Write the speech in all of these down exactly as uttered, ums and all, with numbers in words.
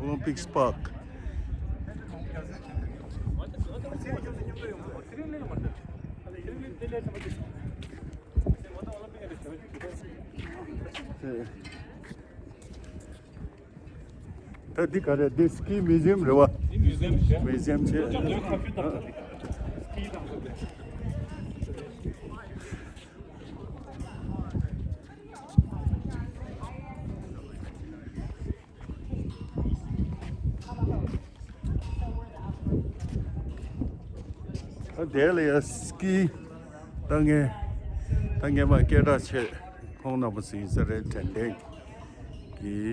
Olympics Park. ད་འདི་ག་རེ། འདི་ski museum རེད་བ། Museum བྱས། Museum བྱས། ད་དེ་ལ་ཡ་ski ད་ངས་ད་ངས་མ་སྐད་གྲགས་ཆེ་ཁོང་རྣམ་པ་ཟིན་ས་རེད། དྲན་དྲན་གི།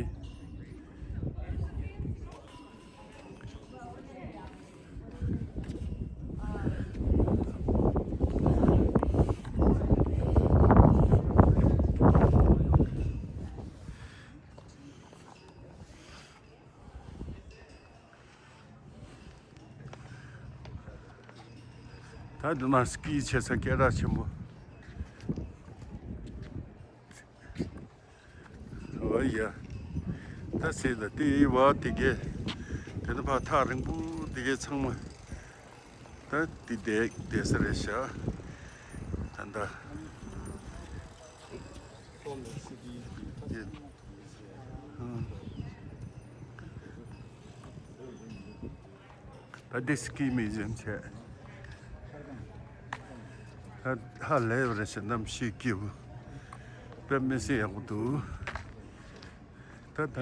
ད་འདི་ན་ski བྱེད་ས་སྐད་གྲགས་ཆེན་པོ། ཨོ་ཡ། ད་ཟེར་ལ་དེ་ཡི་བ་དེ་གས། དེ་ནི་ཕ་ཐག་རིང་པོ་དེ་གས་ཚང་མ། ད་དེ་བསྡད་བསྡད་ས་རེད་ཤག་ད་ད། ད་འདི་ski museum བྱས། ད་ཧ་ལས་པ་རེད་ཤག་གནམ་གཤིས་སྐྱིད་པོ། དཔེ་མི་སྲིད་ཡག་པོ་འདུག་ད་ད་ད་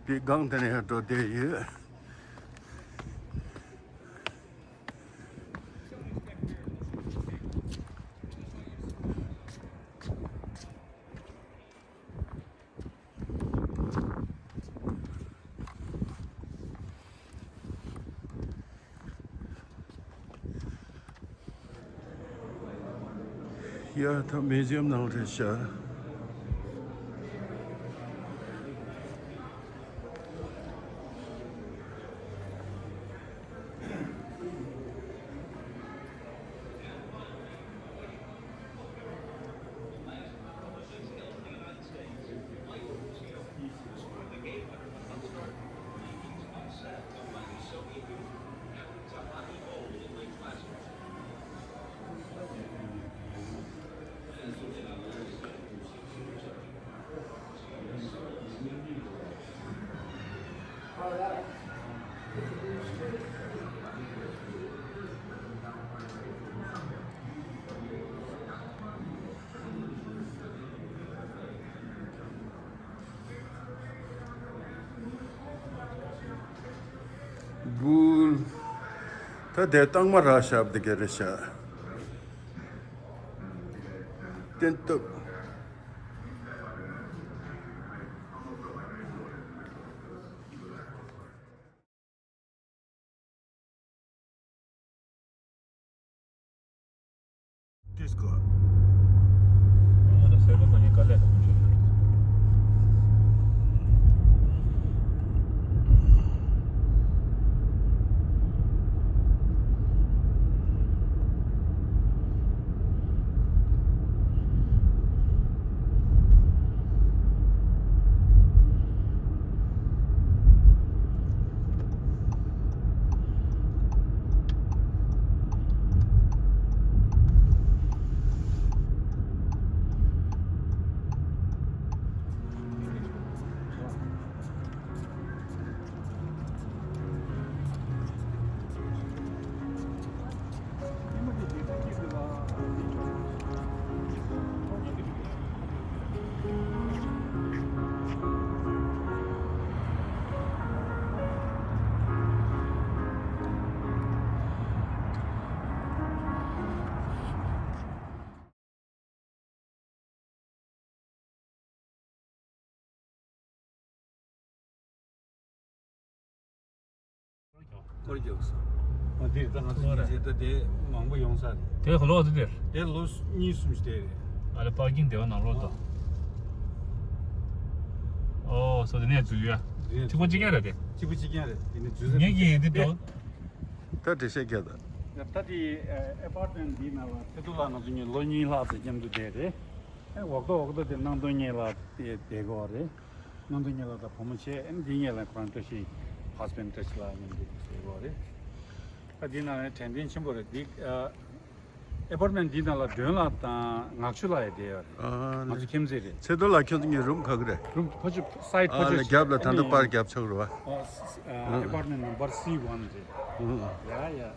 འདི་སྒང་དེ་ནས་ཡང་འགྲོ་བསྡད་ཡོད། ཡ་ད་museum ནང་རེད་ཤག་འབུལ། ད་དེ་རྟགས་མ་རག་ཞབས་དེ་ག་རེ་བྱ། སྟོན་སྟབས། ཏིས་ཀོ། ཨ་ད་སེ་ལོ་ད་ནི་དཀའ་ལས་ཁག་པོ་ཅིག་རེད། སྐོར་རྒྱག་སོང་། ཨ་དེ་ད་ང་ཚོ་ཉིན་བྱེད་ད་དེ་མང་པོ་ཡོང་ས་རེད། དེ་ལོ་ཨ་དེ་དེར། དེ་ལོ་གཉིས་གསུམ་ཞིག་དེ་རེད། ཨ་ལེ་པར་ཀིང་དེ་བ་ནང་ལོགས་དང་། ཨོ་སོ་དེ་ནས་འཛུལ་ཡ། དེ་ནས་གཅིག་པོ་གཅིག་རྐྱང་རེད་དེ། གཅིག་པོ་གཅིག་རྐྱང་རེད། དེ་ནས་འཛུལ་ས་ངས་ཀྱི་ཡིན་དེ་དེ། འདྲ་བཤད་རྒྱག་ད། ད་དེ་ཨེ་པར་ཊི་མེན་ཊི་འདི་ནང་ལ་ཐེ་ཐུ་ལ་ང་ཚོ་གཉིས་ལོ་གཉིས་ལྷག་ཙམ་མཉམ་དུ་བསྡད་རེད། ཨེ་འོག་ཏོ་འོག་ཏོ་དེ་གནམ་སྟོན་གཉིས་ལ་དེ་བསྡད་དགོས་རེད། གནམ་དུ་ཉལ་ལ་དང་བུ་མོ་བྱས། ཨ་ནི་འདི་ཉལ་ལ་ཁོ་རང་བཀྲ་ཤིས་ཧ་སི་བེན་ཌི་བཀྲ་ཤིས་ལགས་མཉམ་དུ་ཟེར་བ་རེད། ད་འདི་ནང་ནས་དྲན་རྟེན་ཆེན་པོ་རེད་འདི། ཨ་ཨེ་པར་མེན་ཊི་འདི་ནང་ལ་སྒྲོན་ལགས་དང་ངག་ཆུ་ལགས་ཡང་བསྡད་ཡོད་རེད། ཨ་ང་ཚོ་ལེ། ཁྱིམ་མཚེས་རེད། ཚེ་རྡོར་ལགས་ཁྱོད་ཚོ་གཉིས་རུམ་ག་གི་རེད། རུམ་ཕ་ཆུ་སའི་ཌི་ཕ་ཨ་ཆུ་ལེ། རྒྱབ་ལ་ད་ལྟ་པར་རྒྱབ་ཆོག་རེད་བ། ཨ་ཨ་ཨེ་པར་མེན་ཊི་ནམ་བར་སི་ཝན་རེད། ཨ་ཡ་ཡ།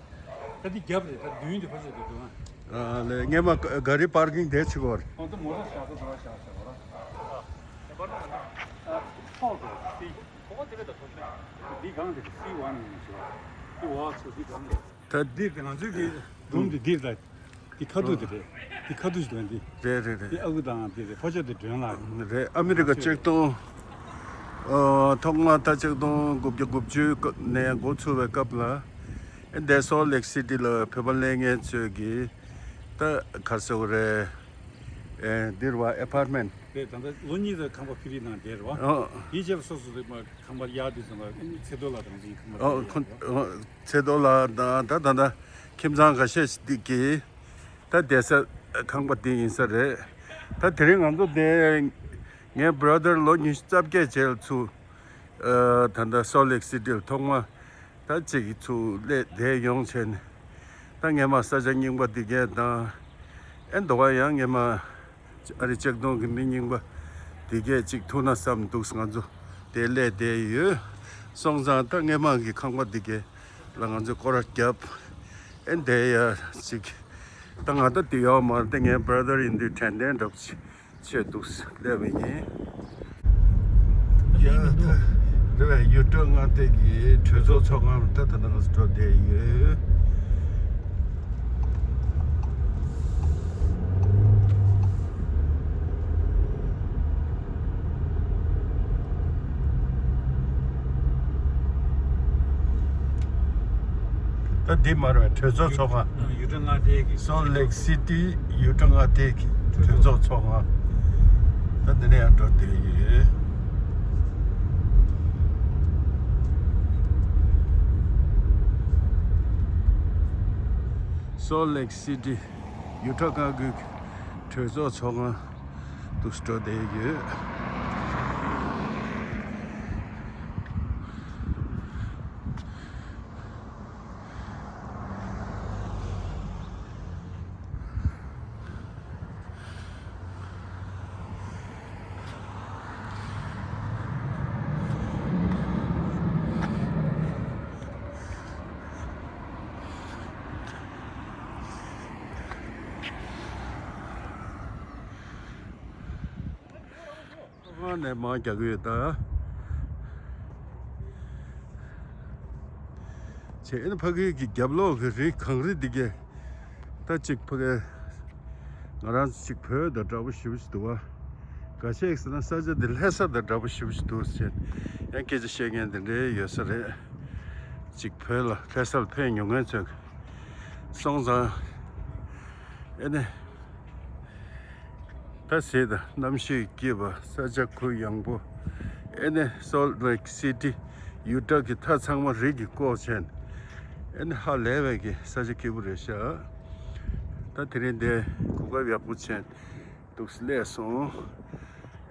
ད་འདི་རྒྱབ་རེད། ད་མདུན་དེ་ཕ་ཆུ་དེ་འདུག་ཨ། ཨ་ལེ། སྔས་མ་ག་རི་པར་ཀིང་དེ་བྱེད་དགོས་རེད། ཨོ་ད་མོ་ཊ་བཞག་ས་དེ་བ་བཞག་བཞག་ར། ཨེ་པར་མེན་ཊི་ཨ་ཐོག་ཏུ་སི། ཁོ་བ་དེ་རེད་ད་ཐོག་ཤོད། འདི་གང་དེ་སི་ཝན་ཡིན་ཞུ་བ། འདི་ཝ་ཚོ་འདི་གང་རེད། ད་འདི་ང་ཚོའི་གི་རུམ་འདི་འདིར་ད། འདི་ཁ་ཐུག་འདི་རེད། འདི་ཁ་ཐུག་ཞིག་འདུག་འདི། རེད་རེད་རེད། འདི་ཨ་ཁུ་དང་འདི་རེད། ཕོ་ཆོས་འདི་སྒྲོན་ལགས། རེད། ཨ་མི་རི་ཀ་གཅིག་སྟོང་། ཨ་ཐོག་མ་ད་གཅིག་སྟོང་དགུ་བརྒྱ་དགུ་བཅུ་ནས་འགོ་ཚུགས་པའི་སྐབས་ལ། ཨེ་འདས་སོལ་ལེག་སི་ཊི་ལ་བོད་པ་སླེབས་མཁན་ཚོས་གི་ད་ག་རེ་ཟེར་དགོས་རེད། ཨེ་འདིར་བ་ཨེ་པར་མེན་ཊི། རེད། ད་ལྟ་ལོ་གཉིས་ཙམ་ཁང་པ་ཕི་རི་ནང་བསྡད་རེད་བ། ཨོ། དེའི་རྗེས་ལ་སོ་སོ་རེད་མ་ཁང་པར་གཡར་དུས་ཙམ་ལ་ཨེ་ཚེ་རྡོར་ལགས་དང་ཚོའི་ཁང་པ་ཨོ་ཕི་རི་ཁོ་ཡར་རེད་བ། ཨོ། ཚེ་རྡོར་ལགས་དང་ད་ད་ད་ཁྱིམ་ཚང་འགའ་ཤས་ཤིག་གིས་ད་བསྡད་ས་ཁང་པ་དེ་ཡིན་ས་རེད། ད་དེ་རིང་ང་ཚོ་དེ་ངའི་བྷ་ར་དར་ལོ་ཉི་ཤུ་རྩ་བརྒྱད་བྱས་ལ་ཚུར་ཨ་ད་ལྟ་སོལ་ལེག་སི་ཊི་ལ་ཐོག་མ་ད་གཅིག་ཚུར་སླེབས་བསྡད་ཡོང་བྱས་ནས། ད་སྔས་མ་ས་ཆ་རྙིང་པ་འདི་གས་དང་། ཨེ་འདི་ག་ཡང་སྔས་མ་ཨ་རི་ལྕགས་སྡོང་གི་མི་རྙིང་པ་འདི་གས་གཅིག་ཐུག་ན་བསམ་འདུག་ང་ཚོ་དེ་སླེབས་བསྡད་ཡོད། སོང་ཙང་ད་སྔས་མ་གི་ཁང་པ་འདི་གས་ལ་ང་ཚོས་སྐོར་ར་བརྒྱབ། ཨེ་འདི་ཡ་གཅིག་ད་ང་ད་དེ་ཡོད་མ་རེད། དེ་ངའི་བྷ་ར་དར་ཡིན་དུས་དྲན་རྟེན་འདྲ་པོ་ཅིག་ཆེད་དུ་སླེབས་པ་ཡིན། ཡ་ད་རེད་བས། ཡུ་ཊ་མངའ་སྡེ་གི་གྲོས་ཚོགས་ཚོགས་ཁང་ད་ད་ལྟ་ང་ཚོ་འགྲོ་བསྡད་ཡོད། ད་འདི་མ་རེད་བས། གྲོས་ཚོགས་ཚོགས་ཁང་། ཡུ་ཊ་མངའ་སྡེ་གི། སོལ་ལེག་སི་ཊི་ཡུ་ཊ་མངའ་སྡེ་གི་གྲོས་ཚོགས་ཚོགས་ཁང་། ད་འདི་ནས་ཡང་འགྲོ་བསྡད་ཡོད། སོལ་ལེག་སི་ཊི་ཡུ་ཊ་མངའ་སྡེའི་གྲོས་ཚོགས་ཚོགས་ཁང་དུ་འགྲོ་བསྡད་ཡོད། ཨ་ནས་མར་རྒྱག་གི་ཡོད་ད། བྱས་ན་ཕ་གི་གི་རྒྱབ་ལོགས་ཀྱི་རི་གངས་རི་འདི་གས་ད་ཅིག་ཕ་གི་ང་རང་ཅིག་བོད་དང་འདྲ་པོ་ཞེ་པོ་ཅིག་འདུག་བ། འགའ་ཤས་ཟེར་ན་ས་ཆ་འདི་ལྷ་ས་དང་འདྲ་པོ་ཞེ་པོ་ཅིག་འདུག་ཟེར་ཡང་སྐད་ཆ་བཤད་མཁན་འདི་འདྲའི་ཡོད་ས་རེད། ཅིག་བོད་ལ་ལྷ་སར་ཕེབས་མྱོང་མཁན་ཚོས་སོང་ཙང་ཨེ་ནས། ད་ཟེར་ད་གནམ་གཤིས་སྐྱིད་པ། ས་ཆ་གུ་ཡངས་པོ། ཨེ་ནས་སོལ་ལེག་སི་ཊི་ཡུ་ཊ་གི་མཐའ་ཚང་མ་རི་གིས་བསྐོར་བྱས། ཨེ་ནས་ཧ་ལས་པའི་གི་ས་ཆ་སྐྱིད་པོ་རེད་ཤག་ད་དེ་རིང་འདི་གོ་སྐབས་ཡག་པོ་བྱས་འདུག་སླེབས་སོང་།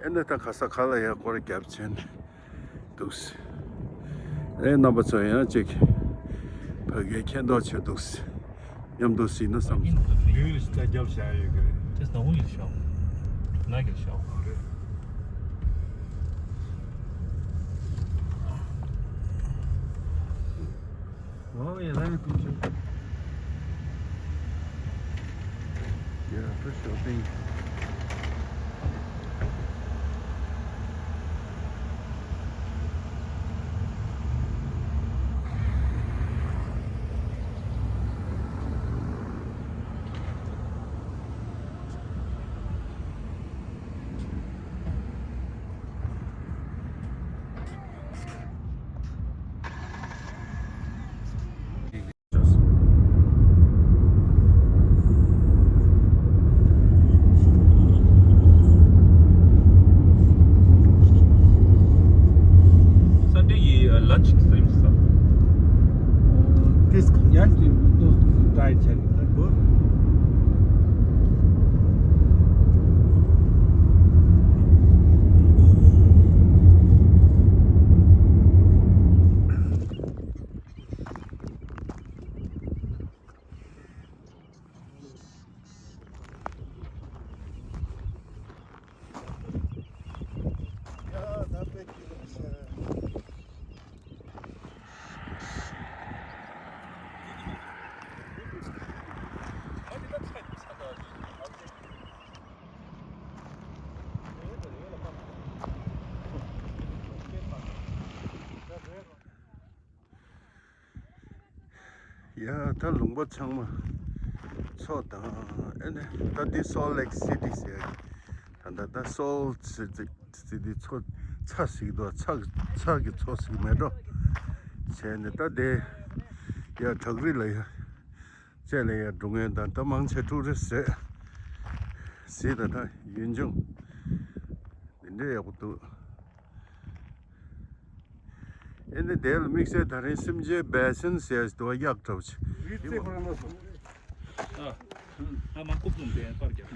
ཨེ་ནས་ད་ག་ས་ག་ལ་ཡང་སྐོར་ར་བརྒྱབ་བྱས། འདུག་སེ། ཨེ་རྣམ་པ་ཚོ་ཡང་ཅིག་བོད་སྐད་མཁྱེན་རྟོགས་བྱེད་འདུག་སེ། མཉམ་དུ་གཟིགས་ན་བསམ་སོང་། ཡུལ་ལ་ཞིག་རྒྱབ་བཞག་ཡོད་ཀྱི་རེད། དེ་ནག་པོ་ཡིན་ཤག་ནག་གི་ཤག་རེད། Oh, yeah, let me put you. Yeah, for sure. Thank you. ཡ་ད་ལུང་པ་ཚང་མ་མཚོ་དང་། ཨེ་ནི་ད་འདི་སོལ་ལེག་སི་ཊི་ཟེར། ད་ད་ད་སོལ་སི་ཊི་ཟེར་འདི་མཚོ་ཚ་ཟིག་འདུག་ཚ་ཚ་གི་མཚོ་ཟིག་མེད་འགྲོ། བྱས་ནས་ད་དེ་ཡ་བྲག་རི་ལ་ཡ་བཅས་ལ་ཡ་འགྲོ་མཁན་དང་། ད་མང་ཆེ་ཊུ་རི་སི་ཊི་རེད། གཟིགས་དང་། ད་ཡུལ་ལྗོངས་འདི་འདྲའི་ཡག་པོ་འདུག་ཨེ་ནི་དེ་ལ་དམིགས་བསལ་ད་རིང་སེམས་ཅན་བེ་སན་ཟེར་ཡ་ཞིག་འདུག་པ། གཡག་འདྲ་པོ་ཞིག་རི་རྩེ་ཁོ་རང་ལ་སོང་། ཨ་ཨ་མ་རྐུབ་བཙུགས་ཏེ་པར་རྒྱག་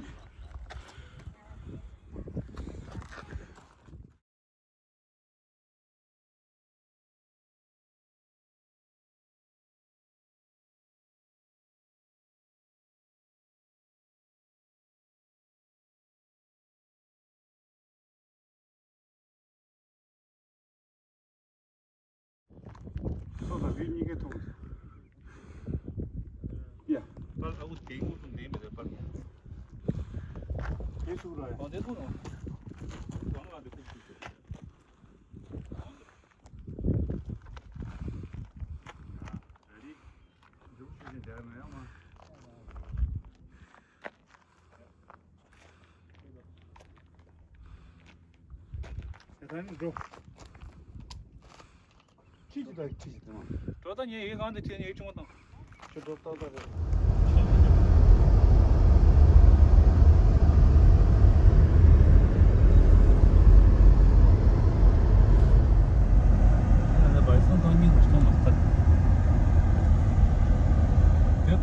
མཚོ་དང་རི་གཉིས་ཀའི་ཐོག་ཡ། པར་ཨ་ཁུ་དེའི་ངོ་སོ་འདི་མི་རེད་པར། དེ་ཚུགས་ར་ཡ། ཨོ་དེ་ཚུགས་ར། གང་ལ་དེ་ཁུག་ཁུག་ཁུག་ཁྱི་ཅི་དང་ཁྱི་ཅི་དང་། འགྲོ་ད་ཉེ་ཡི་གང་དུ་ཁྱེད་ཉེ་ཆུང་དང་། ཁྱོད་འགྲོ་ཏག་ཏག་རེད།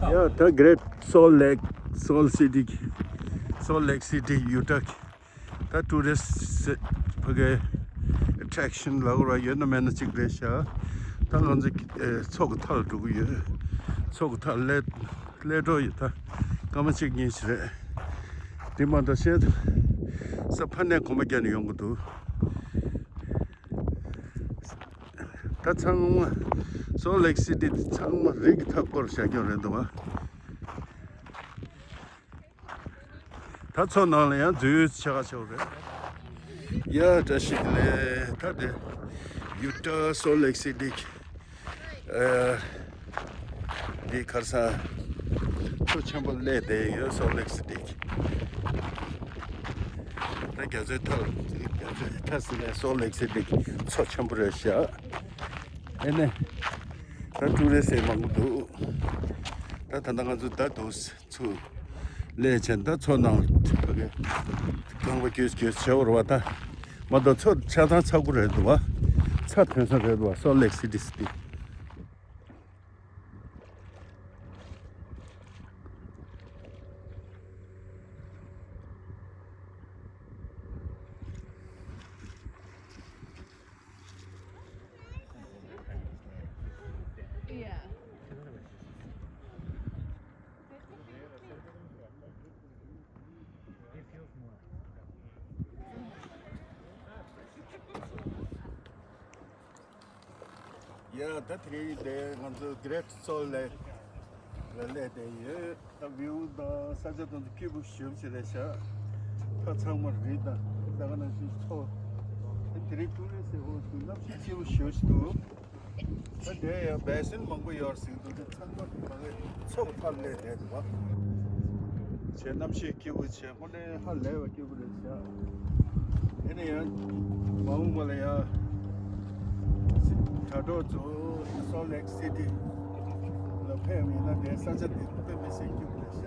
ཡ་ད་གྷི་རེཊ་སོལ་ལེག་སོལ་སི་ཊི། སོལ་ལེག་སི་ཊི་ཡུ་ཊ། ད་ཊུ་རི་སི་ཊི་ཕ་གི་ཨེ་ཊེག་ཤན་ལབ་དགོས་རེད་པ། ཡོད་ན་མེད་ན་གཅིག་རེད་ཤག་ད་ང་ཚོ་ཨེ་མཚོ་གི་མཐའ་ལ་འགྲོ་གི་ཡོད། མཚོ་གི་མཐའ་སླེབས་སླེབས་འགྲོ་ཡོད། ད་སྐར་མ་གཅིག་གཉིས་ཤིག་རེད། དེ་མ་གཏོགས་ཤེས་ས་ཕར་ནས་གོམ་པ་བརྒྱབ་ནས་ཡོང་གི་འདུག་ད་ཚང་མ་སོལ་ལེག་སི་ཊི་དེ་ཚང་མ་རི་གི་མཐའ་སྐོར་བཞག་རྒྱུ་རེད་འདུག་པ། ད་མཚོ་ནང་ལ་ཡང་འཛུལ་ཆེ་ཁ་ཆེ་བ་རེད། ཡ་བཀྲ་ཤིས་བདེ་ལེགས། ད་དེ་ཡུ་ཊ་སོལ་ལེག་སི་ཊི། ཨ་འདི་ཁར་ས་མཚོ་ཆེན་པོ་སླེབས་བསྡད་ཡོད། སོལ་ལེག་སི་ཊི། ད་རྒྱ་མཚོའི་མཐའ། རྒྱ་མཚོའི་མཐའ་ཟེར་ནས་སོལ་ལེག་སི་ཊི་མཚོ་ཆེན་པོ་རེད་ཤག་ཨེ་ནས་ད་ཀྲུ་རེ་སེ་མང་པོ་འདུག་ད་ད་ལྟ་ང་ཚོ་ད་འདུག་སེ། ཚུར་སླེབས་བྱས་ད་མཚོ་ནང་ཕ་གི་རྐང་པ་རྒྱུས་རྒྱུས་བྱེད་འོར་བ། ད་མ་གཏོགས་མཚོ་ཆ་ཚང་ཚ་པོ་རེད་འདུག་པ། ཚ་ཐོན་ས་རེད་འདུག་པ། སོལ་ལེག་སི་ཊི་སི་ཊི། Yeah. ཡ་ད་དེ་རིང་དེ་ང་ཚོ་གྷི་རེཊ་སོལ་ལེག་ལ་སླེབས་བསྡད་ཡོད། ད་བིའུ་དང་ས་ཆ་དེ་ཚོ་སྐྱིད་པོ་ཞེ་པོ་ཅིག་རེད་ཤག་ད་ཚང་མ་རི་དང་ད་ག་ནང་བཞིན་མཚོ། ད་དེ་རིང་ཀྲུ་རེ་སེ་འོ་དེ་གནམ་གཤིས་སྐྱིད་པོ་ཞེ་པོ་ཅིག་འདུག་ད་དེ་ཡང་བེ་སན་མང་པོ་ཡོད་ཟེར་གྱི་འདུག་ད་ཚང་མ་མ་གི་མཚོ་གི་ཕར་སླེབས་བསྡད་འདུག་པ། བྱས་གནམ་གཤིས་སྐྱིད་པོ་བྱས། དངོས་གནས་ཧ་ལས་པ་སྐྱིད་པོ་རེད་ཤག་ཨེ་ནས་ཡང་མ་འོངས་པ་ལ་ཡང་དྲ་གྲོགས་ཚོ་སོལ་ལེག་སི་ཊི་ལ་ཕེབས་ཡིན་ན་དེ་ས་ཆ་དེ་དཔེ་མི་སྲིད་སྐྱིད་པོ་རེད་ཤག་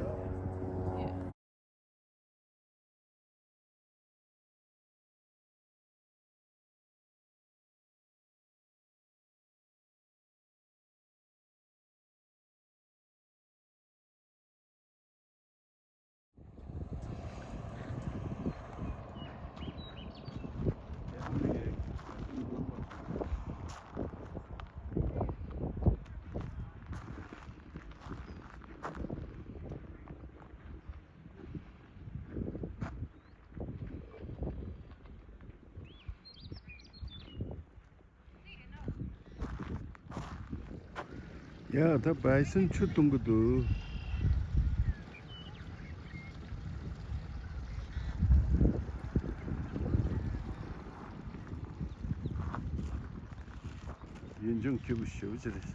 ཡ་ད་བའི་སན་ཆུ་བཏུང་གི་འདུག་ཡུལ་ལྗོངས་སྐྱིད་པོ་ཞེ་པོ་ཅིག་རེད།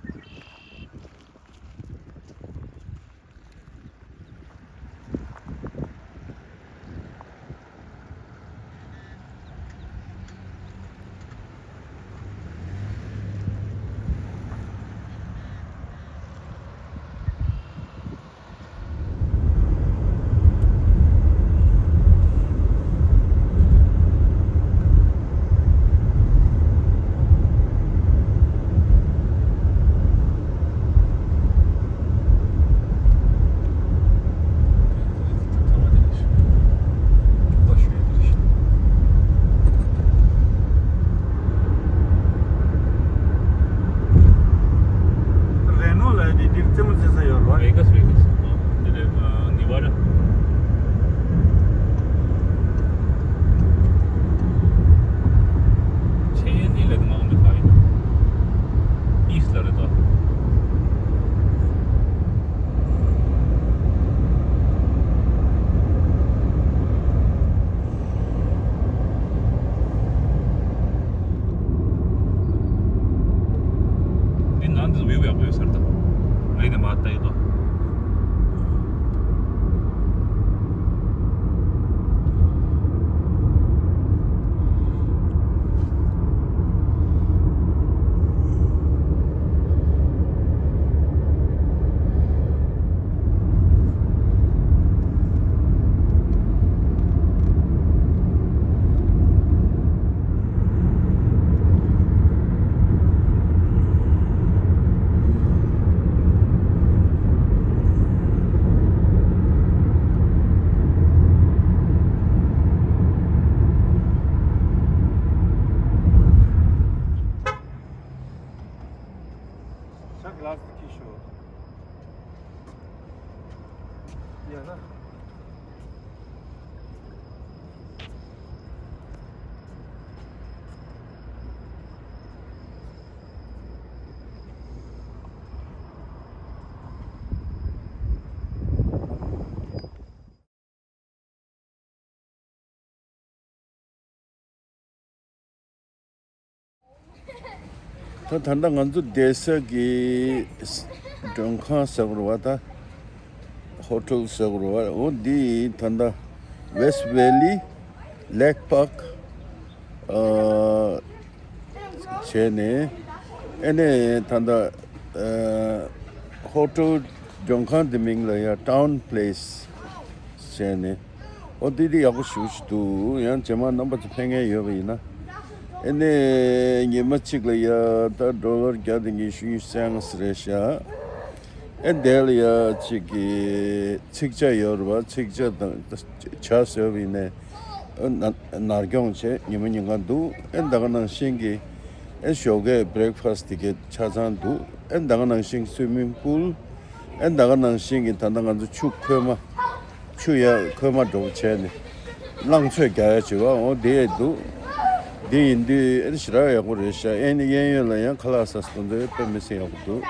ད་ད་ལྟ་ང་ཚོ་བསྡད་ས་གི་མགྲོན་ཁང་ཟེར་དགོས་རེད་བ། ད་ཧོ་ཊེལ་ཟེར་དགོས་རེད་བ། འོ་འདི་ད་ལྟ་West Valley Lake Park བྱས་ནས། ཨ་ནི་ད་ལྟ་ཨ་ཧོ་ཊེལ་མགྲོན་ཁང་འདི་མིང་ལ་ཡ་Town Place བྱས་ནས། འོ་འདི་འདི་ཡག་པོ་ཞེ་པོ་ཅིག་འདུག། ཡང་རྗེས་མ་རྣམ་པ་ཚོ་ཕེབས་མཁན་ཡོད་པ་ཡིན་ན། ཨ་ནི་ཉི་མ་གཅིག་ལ་ཡ་ད་ཌོ་ལར་བརྒྱ་དང་ཉི་ཤུ་ཉི་ཤུ་རྩ་ལྔ་རེད་ཤག། ཨེ་འདི་ལ་ཡ་གཅིག་གི་ཚིག་ཇ་ཡོད་རེད་བ། ཚིག་ཇ་དང་ཇ་ཟོས་པ་ཡིན་ནའི་ཨེ་ན་ནར་སྐྱོང་བྱས་ཉི་མ་ཉིན་གང་འདུག། ཨེ་ད་ག་ནང་བཞིན་གྱི་ཨེ་ཞོགས་ཀས་བྷི་རེག་ཕ་སི་ཊི་དེ་གའི་ཆ་ཚང་འདུག། ཨེ་ད་ག་ནང་བཞིན་སུའི་མིང་པུལ། ཨེ་ད་ག་ནང་བཞིན་གྱི་ད་ལྟ་ང་ཚོ་ཆུ་ཁོལ་མ་ཆུ་ཡ་ཁོལ་མ་འགྲོ་བྱས་ནས་རླངས་ཚོས་རྒྱག་ཡ་བྱེད་པ་འོ་དེ་འདུག། དེ་ཡིན་དུས་ཨེ་ཞེ་དྲག་ཡག་པོ་རེད་ཤག། ཨེ་ནི་གཡས་གཡོན་ལ་ཡང་ཁ་ལག་ཟ་ས་དེ་ཚོ་དཔེ་མི་སྲིད་ཡག་པོ་འདུག།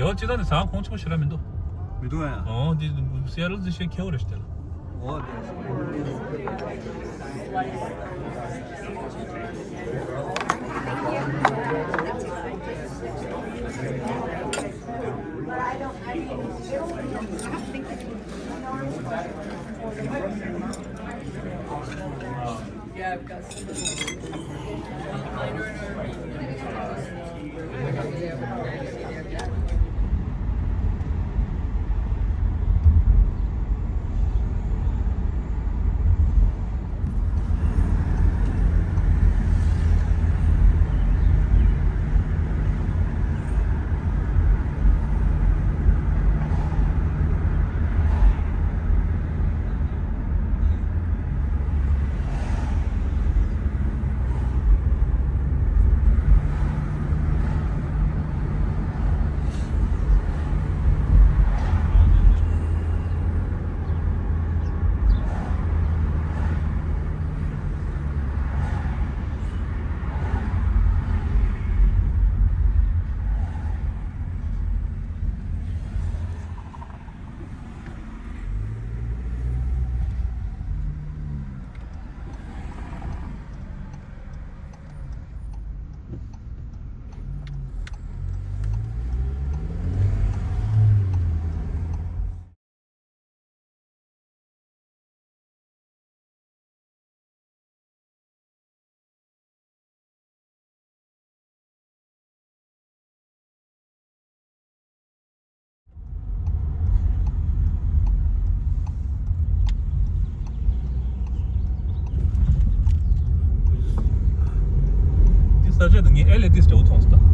དེ་བ་ཅི་ད་ནི་ཟ་ཁང་ཆེན་པོ་ཞེ་དྲག་མི་འདུག། མི་འདུག་ཨ། ཨོ་འདི་སི་ཨེ་ཊལ་འདི་ཤེད་ཁེ་བོ་རེད་ཤག་དེ་ལ། ཨོ་དེ། འདི་ས་ཆ་དེ་ངས་ཨེ་ལེ་འདི་འདྲ་བོ་མཐོང་སོང་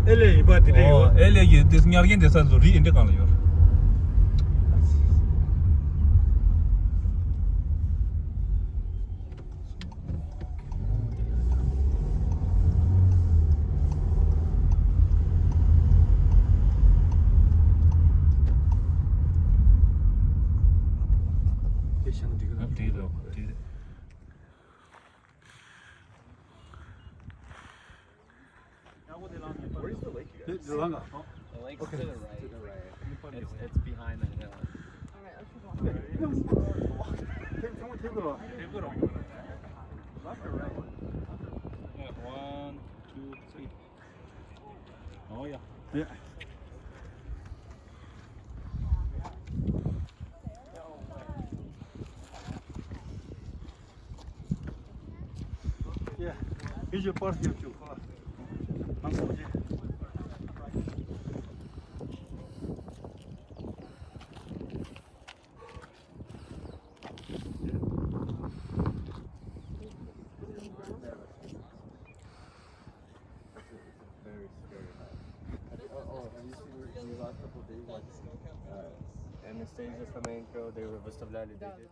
ད། ཨེ་ལེ་ཡིན་པ་དེ་འདྲ་ཡོད། ཨེ་ལེ་ཡི་འདི་ཉར་མཁན་དེ་ས་ཚོ་རི་ཨེ་འདྲ་སྒང་ལ་ཡོད། དེ་བཞག་ན་འགྲིག་གི་རེད། འགྲིག་གི་རེད། འགྲིག་གི་རེད། Where's the lake, you guys? The lake's to the right. It's, it's behind that hill. Take, take, take a look. Left or right? Yeah, one, two, three. Oh, yeah. Yeah. Yeah. Here's your parking too. It's a, it's a very scary hike. Have you, oh, oh, have you seen in the last couple of days, like, uh, Anastasia Fomenko, they were выставляли, they did.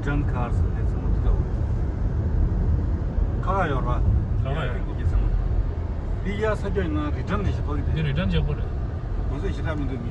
Return cars དེ་ཚང་མ་འདི་འདྲ་བོ། ཁ་ཁ་ཡོད་ར། ཁ་ཁ་ཡོད། དེ་ཚང་མ། འདི་ཡར་ས་ཆ་ཡིན་ན་return ནས་ཞིག་ཕ་གི་དེ། འདི་return བྱེད་དགོས་རེད། ང་ཚོས་ཞེ་དྲག་མི་འདུག་མི།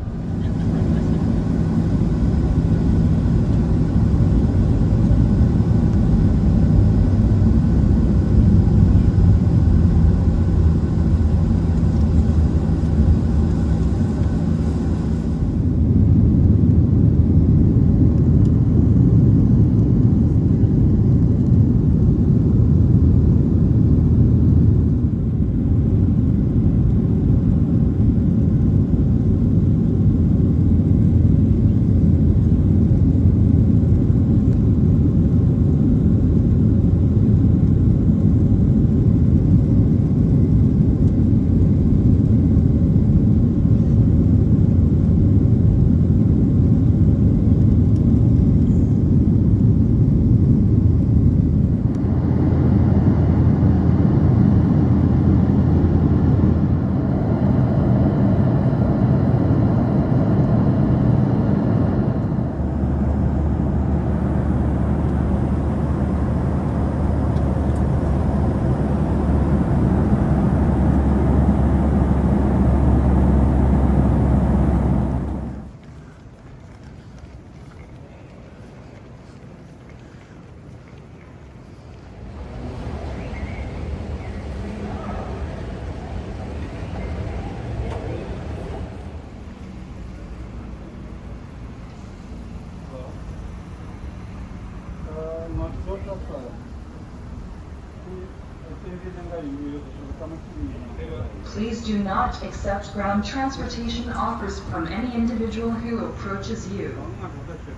Please do not accept ground transportation offers from any individual who approaches you.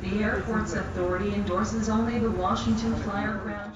The airport's authority endorses only the Washington Flyer ground.